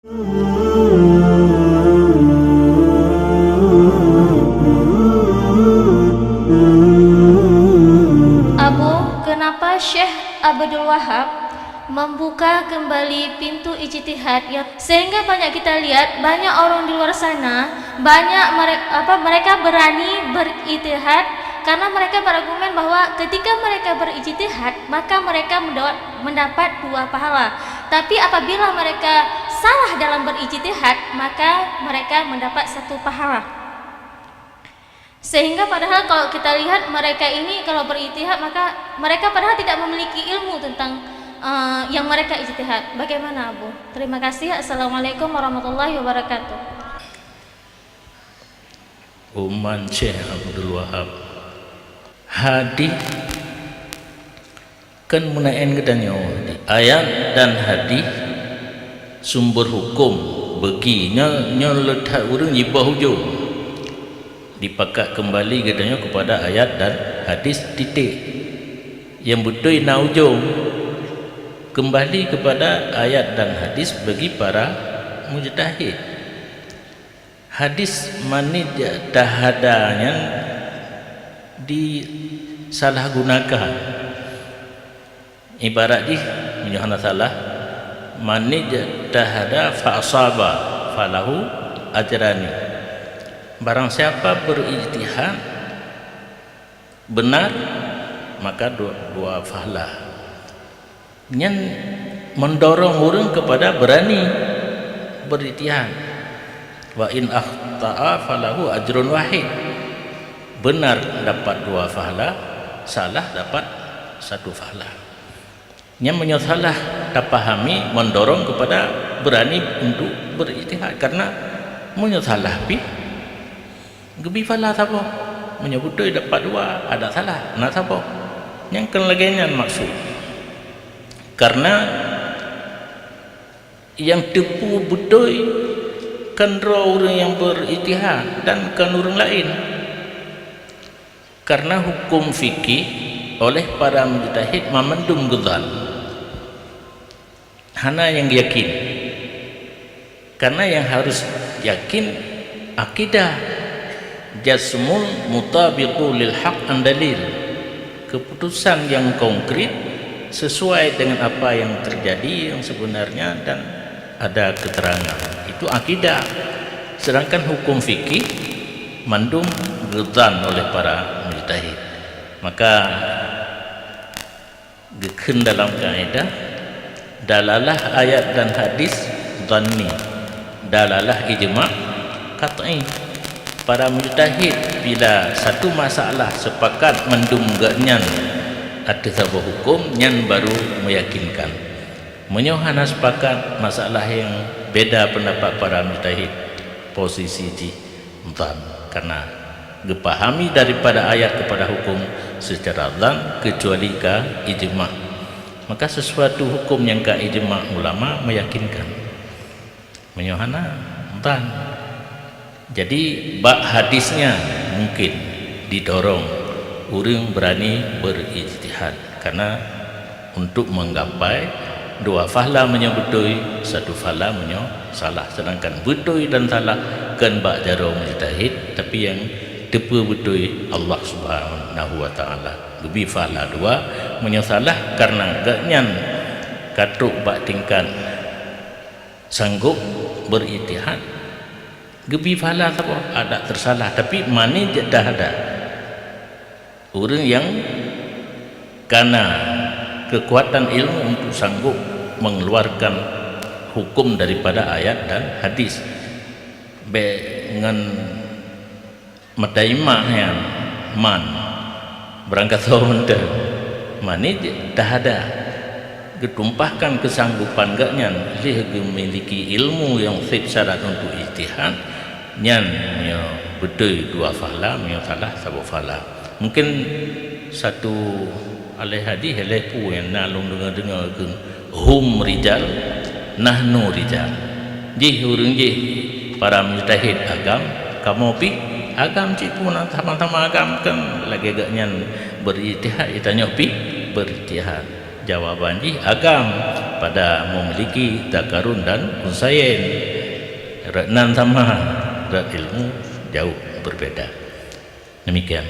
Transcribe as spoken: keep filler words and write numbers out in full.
Abu, kenapa Syekh Abdul Wahab membuka kembali pintu ijtihad yang, sehingga banyak kita lihat, banyak orang di luar sana, banyak mere-, apa, mereka berani berijtihad karena mereka berargumen bahwa ketika mereka berijtihad, maka mereka mendapat, mendapat dua pahala. Tapi apabila mereka salah dalam berijtihad, maka mereka mendapat satu pahala. Sehingga padahal kalau kita lihat mereka ini kalau berijtihad, maka mereka padahal tidak memiliki ilmu tentang, eh, yang mereka ijtihad. Bagaimana, Abu? Terima kasih. Assalamualaikum warahmatullahi wabarakatuh. Uman Syekh Abdul Wahab. Hadis kan meunaén geutanyoe. Ayat dan hadis sumber hukum beuki nyoe, nyoe le that ureuëng jiboh ujong. Dipakat kembali geutanyoe kepada ayat dan hadis, titik. Yang beutôi na ujong. Kembali kepada ayat dan hadis bagi para mujtahid. Hadis "man ijtahada" nyan disalahgunakan. Ibarat jih, meunyoe hana salah, "man ijtahada fa asaba falahu ajrani." Barang siapa berijtihad benar, maka dua, dua pahala. Nyan mendorong ureuëng kepada berani berijtihad. "Wa in akhta'a falahu ajrun wahid." Benar dapat dua pahala, salah dapat satu pahala. Nyan meunyoe salah tapahami, mendorong kepada berani untuk berijtihad. Karena meunyoe salah pih, geubi pahala saboh. Meunyoe beutôi dapat dua, adak salah na saboh. Nyang kon lagée nyan maksud. Karena nyang teupeu beutôi kon droe ureuëng nyang berijtihad dan kon ureuëng laén. Karena hukum fikih oleh para mujtahid mamandum geuzan. Hana nyang yakin. Karena yang harus yakin akidah, jasmul mutabiqu lil haq an dalil, keputusan yang konkret sesuai dengan apa yang terjadi yang sebenarnya dan ada keterangan. Itu akidah. Sedangkan hukum fikih mandum geuzan oleh para mujtahid. Maka geukheun dalam kaedah, dalalah ayat dan hadis zanni, dalalah ijma qat'i. Para mujtahid bila satu masalah sepakat mandum geuhnyan ateueh saboh huköm, nyan baru meyakinkan. Meunyoe hana sepakat, masalah nyang beda pendapat para mujtahid, posisi jih dhan, karena geupahami daripada ayat kepada huköm secara dhan, kecuali ka ijma, maka sesuatu huköm nyang ka ijma ulama meyakinkan. Meunyoe hana, dhan. Jadi, bak hadis nyan mungkin didorong ureuëng beurani beurijtihad, karena untuk menggapai dua fahla meunyoe beutôi, satu fahla meunyoe salah. Sedangkan beutôi dan salah kon bak jaroe mujtahid, tapi nyang teupeu beutôi Allah Subhanahu wa Taala. Geubi fahla dua, meunyoe salah karena geuhnyan ka trok bak tingkat sanggob beurijtihad, geubi fahla saboh, adak teusalah, tapi man ijtahada. Ureuëng nyang kana keukuatan ilmu untuk sanggob mengeluarkan huköm daripada ayat dan hadis. Bék ngon mata imah nyan, man, beurangkasoe mantong. Man ijtahada, geutumpahkan keusanggopan geuhnyan lheueh geumiliki ilmu nyang sép syarat untuk ijtihad, nyan meunyoe beutôi dua fahla, meunyoe salah saboh fahla. Mungkin satu aléh hadis, aléh peue nyang na lôn deungoe-deungoe keu "Hum rijal, nahnu rijal." Jih ureuëng jih para mujtahid agam, kamoe pih agam cit peue na sama-sama agam, kan lagée geuhnyan beurijtihad, geutanyoe pih beurijtihad. Jawaban jih agam pada memiliki takarun dan kunsayen. Rot nan sama, rot ilmu jauh berbeda. Demikian.